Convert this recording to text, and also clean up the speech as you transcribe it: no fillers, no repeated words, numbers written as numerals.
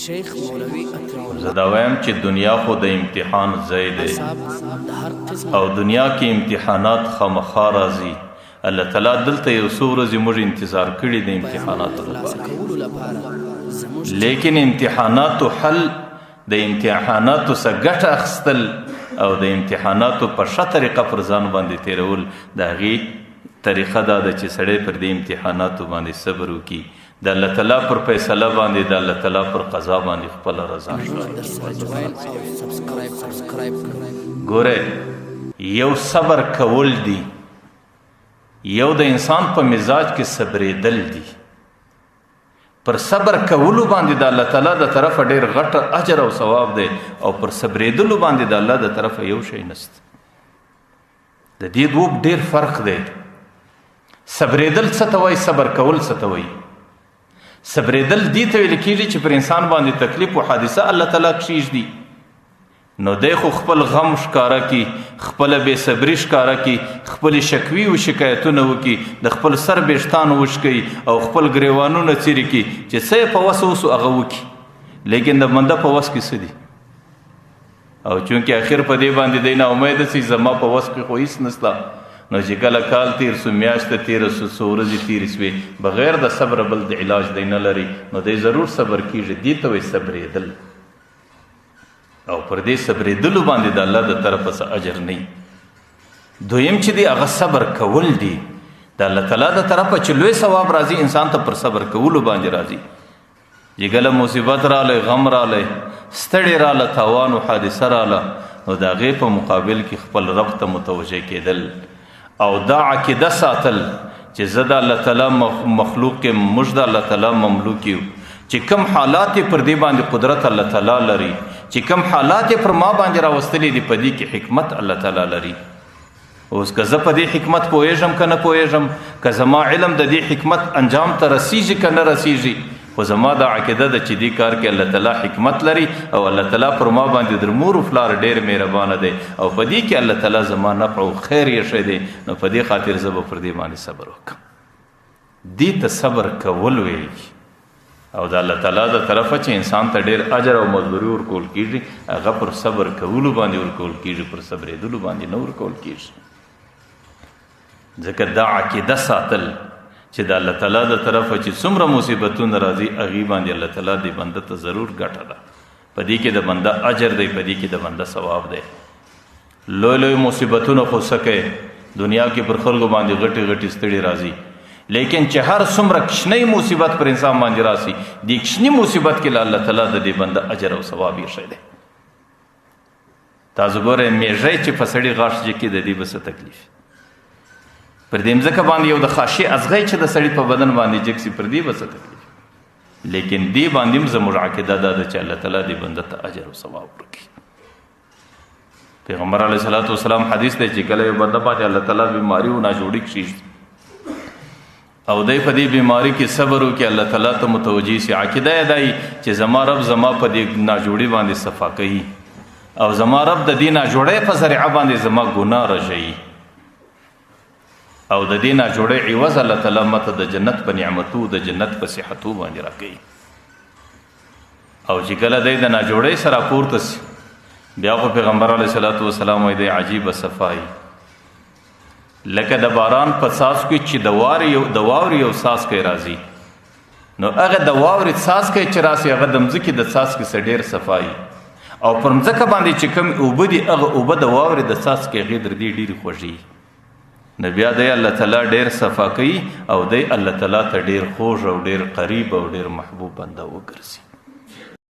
شیخ مولوي عطاء زه دا وایم چې دنیا خو د امتحان ځای دی او دنیا کې امتحانات خامخا راځي. الله تعالی دلته یو څو ورځې موږ انتظار کړي د امتحاناتو لپاره، لیکن امتحاناتو حل، د امتحاناتو څخه ګټه اخیستل او د امتحاناتو په ښه طریقه پر ځان باندې تېرول، د هغې طریقه دا ده چې سړی پر دې امتحاناتو باندې صبر وکړي، د الله تعالی پر فیصله باندې، د الله تعالی پر قضا باندې خپله رضا ښکاره. ګوره، یو صبر کول دي، یو د انسان په مزاج کې صبرېدل دي. پر صبر کولو باندې د الله تعالی د طرفه ډېر غټ اجر او ثواب دی، او پر صبرېدلو باندې د الله د طرفه یو شی نشته. د دې دوو ډېر فرق دی. صبرېدل څه ته وایي؟ صبر کول څه ته وایي؟ صبرېدل دې ته ویل کېږي چې پر انسان باندې تکلیف او حادثه الله تعالی کښېږدي، نو دی خو خپل غم ښکاره کړي، خپله بې صبري ښکاره کړي، خپلې شکوي او شکایتونه وکړي، د خپل سر ویښتان وشکوي او خپل ګریوانونه څیرې کړي، چې څه یې په وس اوسو هغه وکړي. لیکن د بنده په وس کې څه دي؟ او چونکې اخر په دې باندې دی ناامیده سي، زما په وس کې خو هېڅ نشته، نو چې کله کال تېر سو، میاشت تېره سو، څو ورځې تېرې سوې، بغیر د صبره بل د علاج دی نه لري، نو دی ضرور صبر کېږي. دې ته وایي صبرېدل. او پر دې صبرېدلو باندې د الله د طرفه څه اجر نه وي. دویم چې دی هغه صبر کول دي. د الله تعالی د طرفه چې لوی ثواب راځي انسان ته پر صبر کولو باندې راځي. چې کله مصیبت راغلی، غم راغلی، ستړی راغله، تاوان او حادثه راغله، نو د هغې په مقابل کې خپل رب ته متوجه کېدل او دا عقیده ساتل چې زه د الله تعالی مخلوق یم، موږ د الله تعالی مملوک یو، چې کوم حالات پر دې باندې قدرت الله تعالی لري، چې کوم حالات پر ما باندې راوستلي دي، په دې کې حکمت الله تعالی لري. اوس که زه په دې حکمت پوهېږم که نه پوهېږم، که زما علم د دې حکمت انجام ته رسیږي که نه رسیږي، خو زما دا عقیده ده چې دې کار کې الله تعالی حکمت لري او الله تعالی پر ما باندې در مور او پلار ډېر مهربانه دی او په دې کې الله تعالی زما نفع او خیر یې ښی دی، نو په دې خاطر زه به پر دې باندې صبر وکړم. دې ته صبر کول ویل کېږي. او د الله تعالی د طرفه چې انسان ته ډېر اجر او مزدوري ورکول کېږي، هغه پر صبر کولو باندې ورکول کېږي، پر صبرېدلو باندې نه ورکول کېږي. ځکه دا عقیده ساتل چې د الله تعالی د طرفه چې څومره مصیبتونه راځي، هغې باندې الله تعالی د بنده ته ضرور ګټه ده. په دې کې د بنده اجر دی، په دې کې د بنده ثواب دی. لوی لوی مصیبتونه خو څه کوي، دنیا کې پر خلکو باندې غټې غټې ستړي راځي، لیکن چې هر څومره کوچنی مصیبت پر انسان باندې راسي، دې کوچني مصیبت کې له الله تعالی د دې بنده اجر او ثواب ایښی دی. تاسو ګورئ میږی چې په سړي غاښ جکي، د دې به څه تکلیف پر دې مځکه باندې یو د خاشې ازغی چې د سړي په بدن باندې جک سي، پر دې به څه تکلیف. لیکن دې باندې هم زموږ عقیده دا ده چې الله تعالی دې بنده ته اجر او ثواب ورکړي. پیغمبر علیه الصلاة والسلام حدیث دی چې کله یو بنده باندې الله تعالی بیماري او ناجوړي کښېږدي او دی په دې بیماري کې صبر وکړي، الله تعالی ته متوجه سي، عقیده یې دا وي چې زما رب زما په دې ناجوړي باندې صفا کوي او زما رب د دې ناجوړۍ په ذریعه باندې زما ګناه رژوي او د دې ناجوړۍ عوض الله تعالی ماته د جنت په نعمتو، د جنت په صحتو باندې راکوي. او چې کله دی د ناجوړۍ سره پورته سي، بیا خو پیغمبر علیه الصلاة والسلام وایي دی عجیبه صفایي، لکه د باران په څاڅکو چې د واورې یو څاڅکی راځي، نو هغه د واورې څاڅکی چې راسي هغه د مځکې د څاڅکي څخه ډېر صفایي، او پر مځکه باندې چې کوم اوبه دي هغه اوبه د واورې د څاڅکي هغې در دې ډېرې خوږې. نو بیا دی الله تعالی ډېر صفا کوي او دی الله تعالی ته ډېر خوږ او ډېر قریب او ډېر محبوب بنده وګرځي.